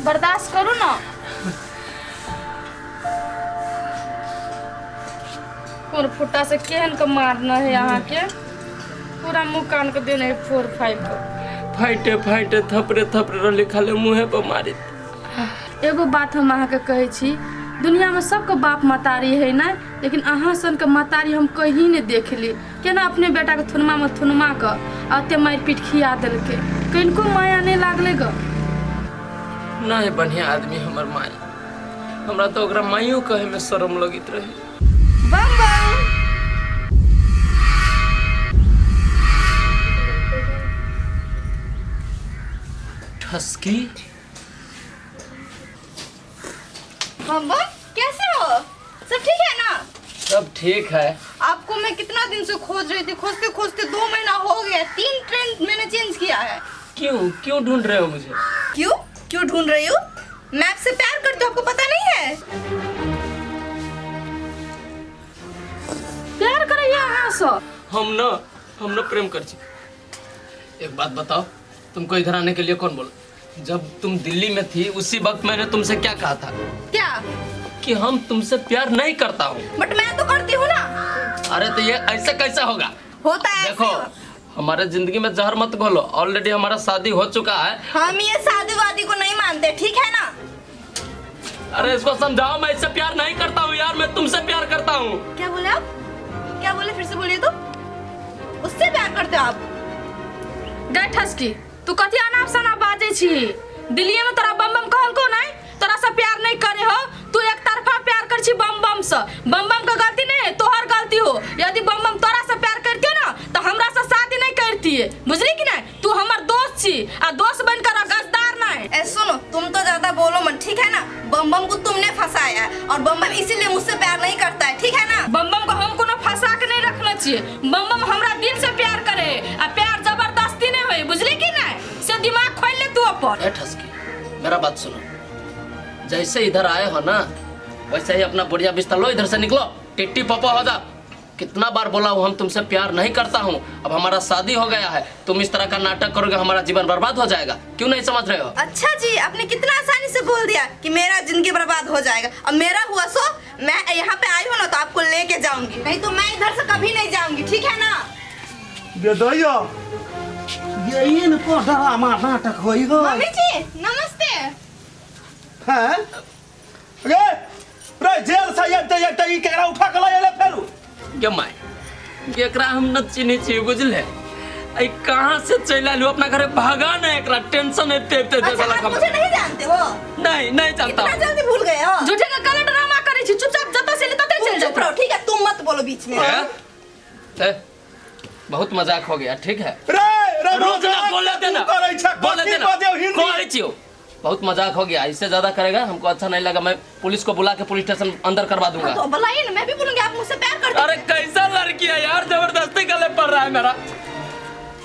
बर्दाश्त करू ने। कोन फुट्टा से केहन के मारना है अहाँके, पूरा मुँह कान के देने है फोर फाइव के। फाइटे फाइटे थपरे थपरे रहली, खाली मुँहे पर मारी। एगो बात हम अहाँके कहै छी, दुनियामे सबके बाप महतारी है ने, लेकिन अहाँ सनके महतारी हम कहीं नहि देखली। केना अपने बेटाके थुनमामे थुनमा कऽ आ ओते मारि पीट खिया देलकै, कनिको माया नहि लागलै गऽ। नहि बढ़िया आदमी हमर माय, हमरा तऽ ओकरा माइयो कहैमे शरम लगैत रहे। बम बम ठसकी। बम बम कैसे हो? सब ठीक है ना? सब ठीक है। आपको मैं कितना दिन से खोज रही थी, खोजते खोजते 2 महीना हो गया, 3 ट्रेन मैंने चेंज किया है। क्यों क्यों ढूंढ रहे हो मुझे? क्यों क्यों ढूंढ रही हूँ? मैं आपसे प्यार करती हूँ, आपको पता नहीं है? प्यार करैया अहाँ से? हम न प्रेम कर छी। एक बात बताओ, तुमको इधर आने के लिए कौन बोला? जब तुम दिल्ली में थी उसी वक्त मैंने तुमसे क्या कहा था? क्या? कि हम तुमसे प्यार नहीं करता हूँ। बट मैं तो करती हूँ ना। अरे तो ये ऐसे कैसे होगा? होता है ऐसे। देखो हमारे जिंदगी में जहर मत घोलो, ऑलरेडी हमारा शादी हो चुका है। हम ये शादी वादी को नहीं मानते, ठीक है ना? अरे इसको समझाओ, मैं इससे प्यार नहीं करता हूँ यार, मैं तुमसे प्यार करता हूँ। क्या बोले आप? क्या बोले फिर से बोलिए तो? उससे प्यार करते हो आप? गै ठसकी, तू कथी अनाप शनाप बाजै छी? दिल्लीए में तोरा बम बम कहलको नहीं तोरा से प्यार नहीं करे हो? तू एक तरफा प्यार कर छी बम बम से। बम बम के गलती नहीं है, तोहर गलती हो। यदि बम बम तोरा से प्यार करती ना तो हमरा से शादी नहीं करती है, बुझली कि नहीं? तू हमर दोस्त छी आ दोस्त बन कर गद्दार नहीं। ए सुनो, तुम तो ज्यादा बोलो मत, ठीक है ना? बम बम को तुमने फंसाया है और बम बम इसीलिए मुझसे प्यार नहीं करता है, ठीक है ना? बम बम को हम कोनो फंसा के नहीं रखने छिए, बम बम हमरा दिल से प्यार करे आ प्यार जबरदस्ती नहीं होई, बुझली कि नहीं? से दिमाग खोल ले तू अपन। ए ठसकी, मेरा बात सुनो, जैसे इधर आए हो ना वैसे ही अपना बोरिया बिस्तर लो, इधर से निकलो, टिट्टी पपा हो जा। कितना बार बोला हूँ हम तुमसे प्यार नहीं करता हूँ, अब हमारा शादी हो गया है, तुम इस तरह का नाटक करोगे हमारा जीवन बर्बाद हो जाएगा, क्यों नहीं समझ रहे हो? अच्छा जी, आपने कितना आसानी से बोल दिया कि मेरा जिंदगी बर्बाद हो जाएगा। अब मेरा हुआ सो मैं यहाँ पे आई हूँ ना तो आपको लेके जाऊंगी, नहीं तो मैं इधर से कभी नहीं जाऊंगी, ठीक है ना? बेदैया यही न को ड्रामा नाटक होई हो। मम्मी जी नमस्ते। हैं रे रे, जेल से आते आते ई केकरा उठा के लय एले फेरू? गे my, एकरा हम न चिन्है छियै बुझले, आई कहाँ से चलि आयल अपना घरे भागा ना, एकरा टेंशन एते एते अच्छा, देलक आप हमरा। मुझे नहीं जानते हो? नहीं नहीं जानता इतना हूँ। जल्दी भूल गए हो? झूठे का काला ड्रामा करै छी, चुपचाप जतऽ से तते तुम चलि चुप जाओ। रहो, ठीक है? तुम मत बोलो बीच में। ए? ए, बहुत मजाक हो गया, ठीक है? रे रे रुक ना, मजाक बोले देना, तू करै छै, बोले कथी देना, बजौ हिंदी? कहै छियौ बहुत मजाक हो गया, इससे ज्यादा करेगा हमको अच्छा नहीं लगा, मैं पुलिस को बुला के पुलिस स्टेशन अंदर करवा दूंगा। हाँ, तो बुलाइए ना, मैं भी बोलूंगी आप मुझसे प्यार करते। अरे कैसा लड़की है यार, जबरदस्ती गले पड़ रहा है मेरा।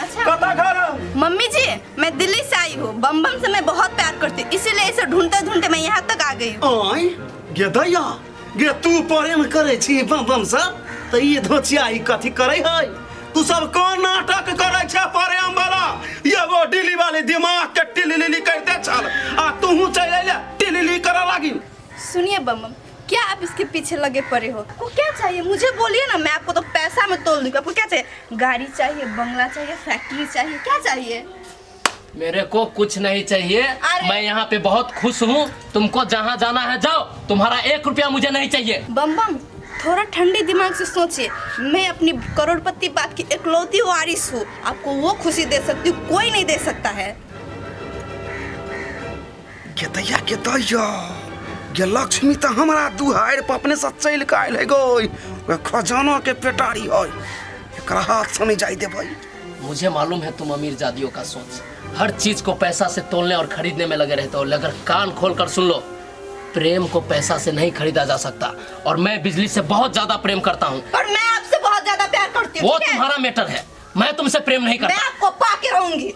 अच्छा कता घर? मम्मी जी मैं दिल्ली से आई हूँ, बम बम से मैं बहुत प्यार करती हूँ, इसीलिए इसे ढूंढते ढूंढते मैं यहाँ तक आ गई हूँ। आय गे दैया गे, तू प्रेम करै छी बम बम से त ई धोचिया ई कथी करै है? तू सब कोन नाटक करै छै प्रेम वाला? एगो डिली वाली दिमाग के टिलिली करते छल आ तूहू चलि अइले टिलिली करऽ लागी। सुनिए बम बम, क्या आप इसके पीछे लगे पड़े हो? आपको क्या चाहिए मुझे बोलिए ना, मैं आपको तो पैसा में तोल दूंगी। आपको क्या चाहिए? गाड़ी चाहिए, बंगला चाहिए, फैक्ट्री चाहिए, क्या चाहिए? मेरे को कुछ नहीं चाहिए, मैं यहाँ पे बहुत खुश हूँ, तुमको जहाँ जाना है जाओ, तुम्हारा 1 रुपया मुझे नहीं चाहिए। बम बम थोड़ा ठंडे दिमाग से सोचिए, मैं अपनी करोड़पति बाप की इकलौती वारिस हूँ, आपको वो खुशी दे सकती हूँ कोई नहीं दे सकता है। गे दैया गे दैया गे, लक्ष्मी तऽ हमरा दुहारि पर अपने से चलि कऽ आयल है गई, ओहि खजाना के पेटारी है, एकरा हाथ से नहीं जाय देबै। मुझे मालूम है तुम अमीर जादियों का सोच, हर चीज को पैसा से तोलने और खरीदने में लगे रहते हो, लेकिन कान खोल कर सुन लो, प्रेम को पैसा से नहीं खरीदा जा सकता, और मैं बिजली से बहुत ज्यादा प्रेम करता हूँ। और मैं आपसे बहुत ज्यादा प्यार करती हूँ। वो ठीक है? तुम्हारा मैटर है, मैं तुमसे प्रेम नहीं करता। मैं आपको पा के रहूंगी।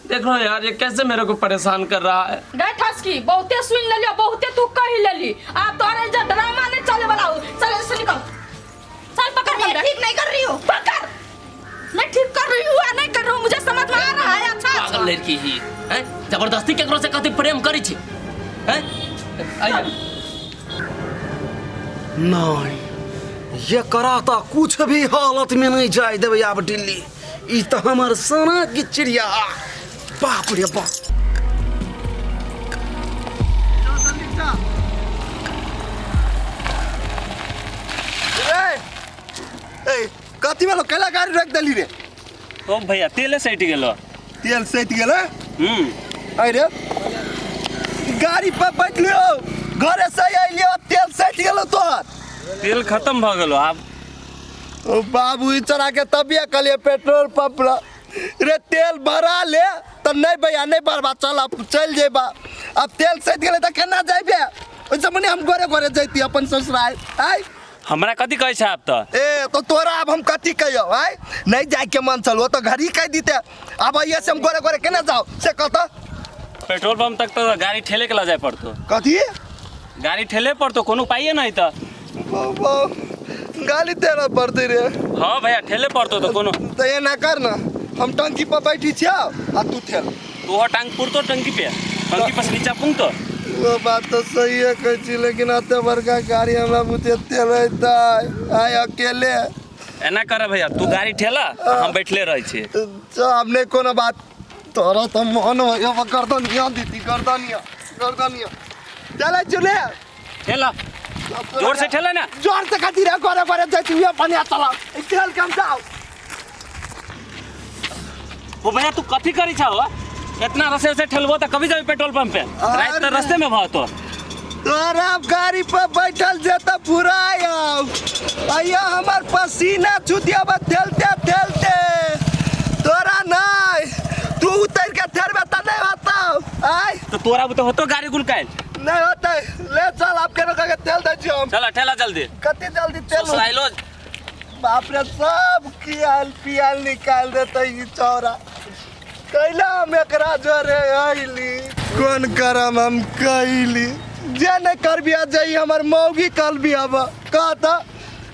देखो यार ये कैसे मेरे को परेशान कर रहा है। गै ठसकी, बहुते सुन लेलियो, बहुते तू कहि लेली, आ तोरे जे ड्रामा नहीं चले वाला हो, चल ऐसे निकल, चल पकड़ मैं हमरा। ठीक नहीं कर रही हूँ। पकड़, मैं ठीक कर रही हूँ या नहीं कर रही हूँ मुझे समझ में आ रहा है। अच्छा पागल लड़की ही हैं जबरदस्ती केकरो से कथी प्रेम करै छी हैं आइए। नहीं, ये करा तऽ कुछ भी हालत में नहीं जाय देबै आब दिल्ली। ई तऽ हमर सोना की चिड़िया। बाप रे बाप। ए कथी भेलो? कैला गाड़ी रोकि देली रे? ओ भैया, तेले सटि गेलो। तेल सटि गेलै? हम्म। अरे गाड़ी पर बैठलियो, घरे से अइलियो, तेल सटि गेलो तोहर। तेल खत्म भऽ गेलो आब। ओ बाबू, ई चढ़ा के तबिया कहलिए पेट्रोल पंप ल रे तेल भरा ले, तऽ नहि भैया नहि भरबा, चल अब चलि जेबा। अब तेल सटि गेलै तऽ केना जइबे? ओहिसँ मने हम गोरे गोरे जैती अपन ससुराल। आइ हमरा कथी कहै छै आब तऽ? ए तो तोरा आब हम कथी कहियौ? आइ नहि जाइके मन छल, ओ तऽ घड़ी कहि दिते। आब अइए से हम गोरे गोरे केना जाउ से कहतऽ? पेट्रोल पंप तक तऽ गाड़ी ठेले के लऽ जाय पड़तो। कथी? गाड़ी ठेले पड़तो, कोनो उपाये नहीं तऽ। बाबा, गाली देना पड़तै रे। हाँ भैया, ठेले पड़तो तऽ कोनो। तऽ एना कर ना, हम टंकी पर बैठी छियौ आ तू ठेल। तोहर टांग पुरतो टंकी पे? टंकी पर से नीचा पुंगतो? वो बात तो सही है कहै छी, लेकिन एते बड़का गाड़ी हमरा बुझे तेल अयतै आइ अकेले? एना कर भैया, तू गाड़ी ठेला, हम बैठले रहै छी। चल, आब नहि कोनो बात। तोरा तऽ मन होइयो गर्दनिया दीदी, गर्दनिया गर्दनिया चलै चुले। ठेला, जोर से ठेला ना। जोर से कथी रे? करे करे जाइ छी, उहे पनिया चला ठेल के हम जाओ। ओ भैया, तू कथी करी छा हो? इतना रसे से ठेलबो तऽ कभी जाबे पेट्रोल पंप पे? रात तऽ रस्ते में भऽ तो। तोरा गाड़ी पर बैठल जे तऽ पूरा आउ अइया हमर पसीना छुटियाबा ठेलते ठेलते। तोरा नहीं, तू उतर के ठेलबे तऽ नहीं होतौ। आय तो तोरा बुते होतो गाड़ी गुलकायल? नहीं होतै, ले चल, आप केनो के ठेल दै छियौ हम। चला, ठेला जल्दी। कते जल्दी ठेलू? ससुराइलो। बाप रे, सब खियाल पियाल निकाल देतै ई छौड़ा। कैला हम एकरा जोरे अइली? कोन करम हम कैली जे नहीं करबी जई हमर मौगी कल भी अब कहता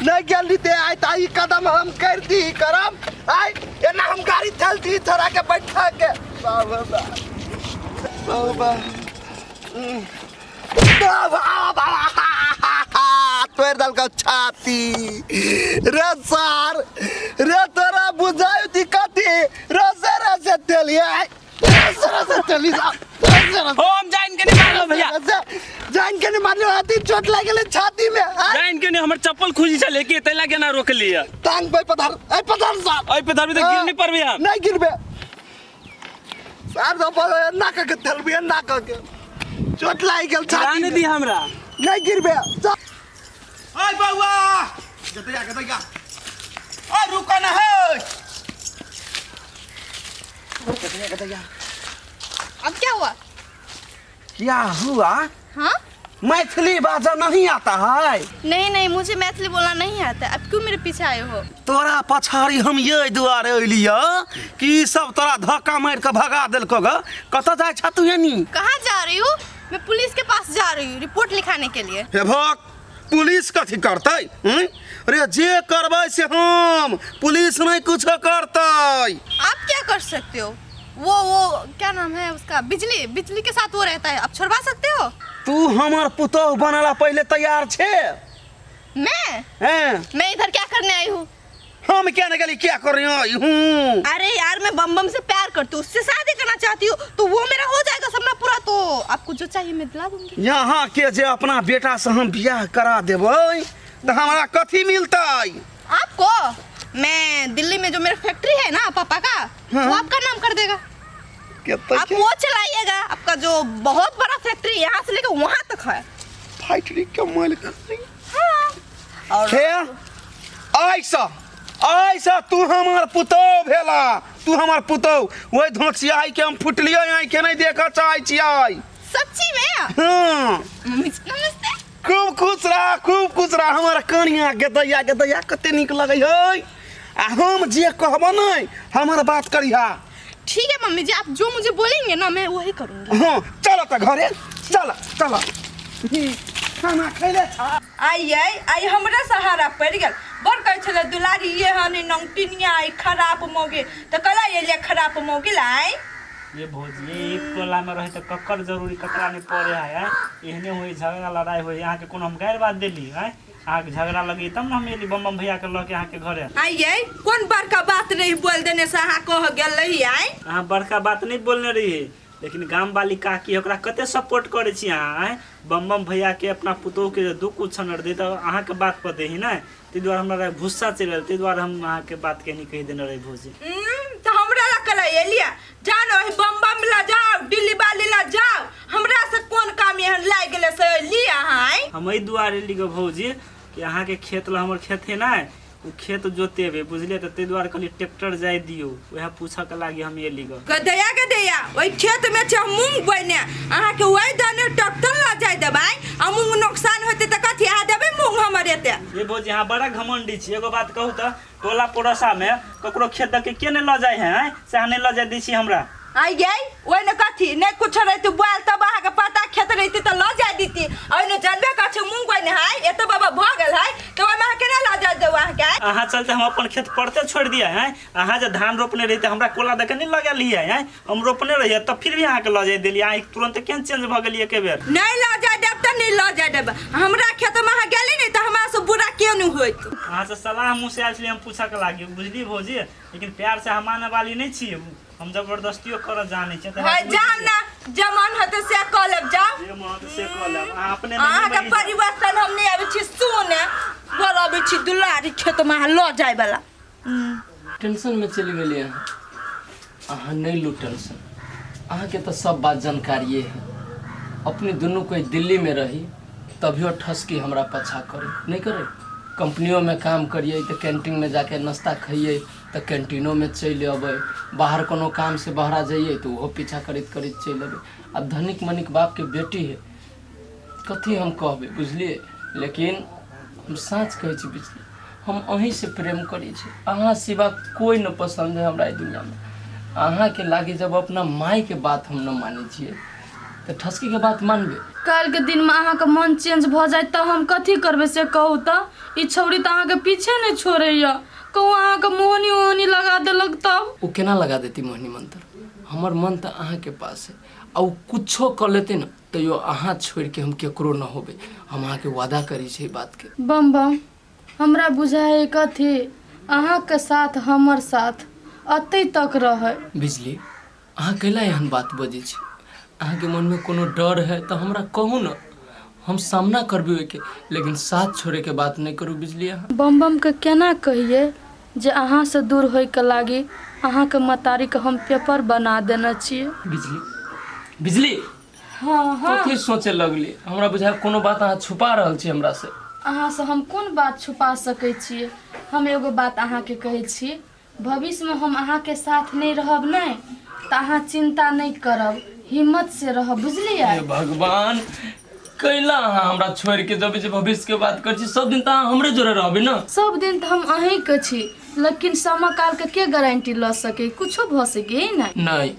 नहीं गेली ते आइ त ई कदम हम कर दी करम। आइ एना हम गाड़ी ठेलती छोड़ा के बैठा के। बाबा बाबा बाबा, तोड़ दलका छाती रे सार रे। तोरा बुझायो ती कथी रसे रसे तेली रसे रसे तेली रसे रसे। हो, हम जान के नहीं मारलो भैया। जान के नहीं मारलो, हाथी चोट लागि गेलै छाती में। जान के नहीं, हमर चप्पल खुजी छले कि तै लागे ना रोक लिया। टांग पे पधार, ए पधार सार। ओइ पे धरबी तऽ गिर नहीं पड़बी हम। नहीं गिरबे सार, तो ना के तेलबी ना के चोट लागि गेल छाती गिरा में। दी हमरा। नहीं गिरबे। ओए बउआ, गदैया गदैया, ओए रुको ना है। गदैया गदैया। अब क्या हुआ? क्या हुआ? हाँ। मैथिली बाजा नहीं आता है? नहीं नहीं, मुझे मैथिली बोलना नहीं आता। अब क्यों मेरे पीछे आए हो? तोरा पछाड़ी हम ये दुआरे अलिया कि सब तोरा धक्का मार के भगा देलको ग। कतऽ जाइ छ तू एनी? कहाँ जा रही हूँ मैं? पुलिस के पास जा रही हूँ रिपोर्ट लिखाने के लिए। हे भक, पुलिस कथी करतै? हम्म? रे जे करबै से हम, पुलिस नहीं कुछ करतै। आप क्या कर सकते हो? वो क्या नाम है उसका, बिजली, बिजली के साथ वो रहता है, आप छुड़वा सकते हो? तू हमर पुतोह बनला पहले तैयार छे? मैं? हैं? मैं इधर क्या करने आई हूँ? हम क्या नहीं गेली, क्या कर रही हूँ? अरे यार, मैं बम बम से प्यार करती हूँ, उससे शादी करना चाहती हूँ, तो वो मेरा हो जाएगा सपना पूरा, तो आपको जो चाहिए मैं दिला दूंगी। यहाँ के जे अपना बेटा से हम बियाह करा देबै तऽ हमरा कथी मिलतै? आपको मैं दिल्ली में जो मेरा फैक्ट्री है ना पापा का, हाँ। वो आपका नाम कर देगा। कते? आप वो चलाइएगा, आपका जो बहुत बड़ा फैक्ट्री यहाँ से लेकर वहाँ तक है। फैक्ट्री के मालिक? हाँ। और हे, ऐसा ऐसा तू हमर पुतोह भेला, तू हमर पुतोह। ओहि धोचियाई के हम फुटलियै आँखि नहि देखऽ चाहै छियै। सच्ची में? हाँ। मम्मी जी, नमस्ते। खूब खुश रह, खूब खुश रह। हमर कनिया गेदैया गेदैया कते नीक लगै है। आ हम जे कहबो नहि, हमर बात करिहा। ठीक है मम्मी जी, आप जो मुझे बोलेंगे ना, मैं वही करूँगी। हाँ, चल तऽ घरे चल चल। खाना खैले छा? आई आई आई, हमरा सहारा पड़ि गेल। बड़ कहै छलै दुलारी, ये हनी नौटिनिया आई खराब मौगी, तऽ कला एलियै खराब मौगी लाइ। ये भौजी ये एक टोला में रहे तो ककर जरूरी ककरा नहीं पड़े है आँय? एहने होई झगड़ा लड़ाई होई अहाँके कोनो हम गैर बात देली आँय अहाँके झगड़ा लगी तब ने हम एली बम बम भैया के लऽ के अहाँके घरे आइए कोन बड़का बात नहीं बोल देने से अहाँ कह गेल रही आइ अहाँ बड़का बात नहीं बोलने रहिए लेकिन गाम वाली काकी ओकरा कते सपोर्ट करै छी अहाँ आँय बम बम भैया के अपना पुतोह के जे दुख उछनर दे तऽ अहाँके बात पर देही ने ताहि दुआरे हमरा गुस्सा चलि आयल ताहि दुआरे हम अहाँके बात के नहीं कहि देने रही भौजी तऽ हमरा लग कला एलिया जानो ओहि बम बम ला जाओ दिल्ली बाली ला जाओ हमरा से कोन काम एहन लागि गेलै से लिया अहाँ आइ हम एहि दुआरे एली गो भौजी कि अहाँके खेत लए हमर खेत है ने ओ खेत जोतेबै बुझलियै तऽ ताहि दुआरे कहलियै ट्रैक्टर जाय दियौ उएह पूछऽके लागी हम एली गो गदैया गदैया ओहि खेत में छै मूंग बने अहाँके ओहि दने ट्रैक्टर लऽ जाय देबै आ मूंग नुकसान होतै तऽ कथी अहाँ देबै मूंग हमर एते ये भौजी अहाँ बड़ा घमंडी छी एगो बात कहू तऽ टोला पड़ोसा में ककरो खेत दऽ के के नहि लऽ जाइ है आँय? से अहाँ नहि लऽ जाय दै छी हमरा आई गई ओहिने कथी नहि कुछ रहती बोल तब अहाँके पता खेत रहती तऽ लऽ जाय दीती ओहिने जानबे कर छै मूंग बने है एते बाबा भऽ गेल है तऽ ओहिमे अहाँ केना लऽ जाय देब अहाँके अहाँ चलते हम अपन खेत पड़ते छोड़ि दिया है अहाँ जे धान रोपने रही तऽ हमरा कोला दऽ के नहि लगा लियै आँय हम रोपने रहियै तब फिर भी अहाँके लऽ जाय देलियै अहाँ तुरन्त केहन चेंज भऽ गेलियै एके बेर नहि लऽ जाय देब तऽ नहि लऽ जाय देब हमरा खेतमे अहाँ गेली नहि तऽ हमरा से बुरा क्यों नहि होइत अहाँसँ सलाह मुँह से आयल छलियै हम पूछऽके लागी बुझलियै भौजी लेकिन प्यार से हम मानै वाली नहि छी हम जबरदस्तियो करऽ जानै छियै तऽ है जाउ ने जे मन हेतै से कऽ लेब जाउ जे मन हेतै से कऽ लेब अहाँ अपने नहि अहाँके बहि जाउ। परिवर्तन हम नहि आबै छी सुने बड़ अबै छी दुलारी खेतमे अहाँ लऽ जाय वाला टेंशनमे चलि गेलियै अहाँ अहाँ नहि लू टेंशन अहाँके तऽ सब बात जानकारिए है अपने दुनू कोई दिल्लीमे रही तभियो ठसकी हमरा पछा करे नहि करे कंपनियोमे काम करियै तऽ कैंटीनमे जाके नाश्ता खइयै तऽ कैंटीनोमे चलि अबै बाहर कोनो कामसँ बहरा जइयै तऽ ओहो पीछा करैत करैत चलि अबै आब धनिक मनिक बापके बेटी है कथी हम कहबै बुझलियै लेकिन हम साँच कहै छी बुझलियै हम अहीँसँ प्रेम करै छी अहाँ सिवा कोइ नहि पसन्द है हमरा एहि दुनिआँमे अहाँके लागे जब अपना मायके बात हम नहि मानै छियै तऽ ठसकीके बात मानबै काल्हिके दिनमे अहाँके मन चेंज भऽ जायत तऽ हम कथी करबै से कहू तऽ ई छौड़ी तऽ अहाँके पीछे नहि छोड़ैया कहू अहाँके मोहनी ओहनी लगा देलक तब ओ केना लगा देती मोहिनी मंत्र हमर मन तऽ अहाँके पास है आ ओ कुछो कऽ लेतै ने तैयो अहाँ छोड़िके हम केकरो न होबै हम अहाँके वादा करै छी एहि बातके बम बम हमरा बुझाइ कथी अहाँके साथ हमर साथ अतै तक रहै बिजली अहाँ कैला एहन बात बजै छी अहाँके मनमे कोनो डर है तऽ हमरा कहू ने हम सामना करबै ओहिके लेकिन साथ छोड़ैके बात नहि करू बिजली अहाँ बम बमके केना कहियै जे अहाँसँ दूर होइके लागी अहाँके महतारीके हम पेपर बना देने छियै बिजली बिजली हँ हँ कथी सोचे लगली हमरा बुझाय कोनो बात अहाँ छुपा रहल छी हमरा से अहाँसँ हम कोन बात छुपा सकै छियै हम एगो बात अहाँके कहै छी भविष्यमे हम अहाँके साथ नहि रहब नहि तऽ अहाँ चिन्ता नहि करब हिम्मत से रहब बुझलियै हे भगवान कैला अहाँ हमरा छोड़ि के जब जे भविष्य के बात करै छी सब दिन तऽ अहाँ हमरे जोड़े रहबै ने सब दिन तऽ हम अहीँके छी लेकिन समय कालके के गारंटी लऽ सकै कुछो भऽ सकै ने नहि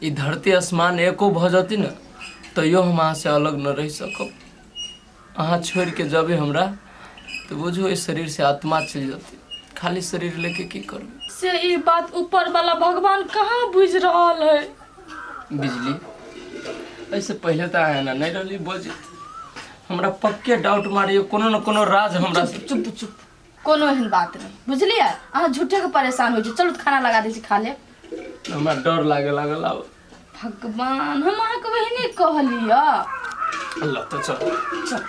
ई धरती आसमान एको भऽ जती ने तैयो हम अहाँ से अलग न रहि सकब अहाँ छोड़ि के जबे हमरा तऽ बुझू एहि शरीर से आत्मा चलि जतै खाली शरीर लेके की करबै से ई बात ऊपर वाला भगवान कहाँ बुझि रहल है बिजली एहिसँ पहिले तऽ अहाँ एना नहि रहली बजैत हमरा पक्के डाउट मारियो कोनो ने कोनो राज हमरा से चुप चुप कोनो एहन बात नहि बुझलियै अहाँ झूठेके परेशान होइ छी चलू तऽ खाना लगा दै छी खा लेब हमरा डर लागे लागल आब भगवान हम अहाँके वही नहि कहलियै ल तऽ चल चल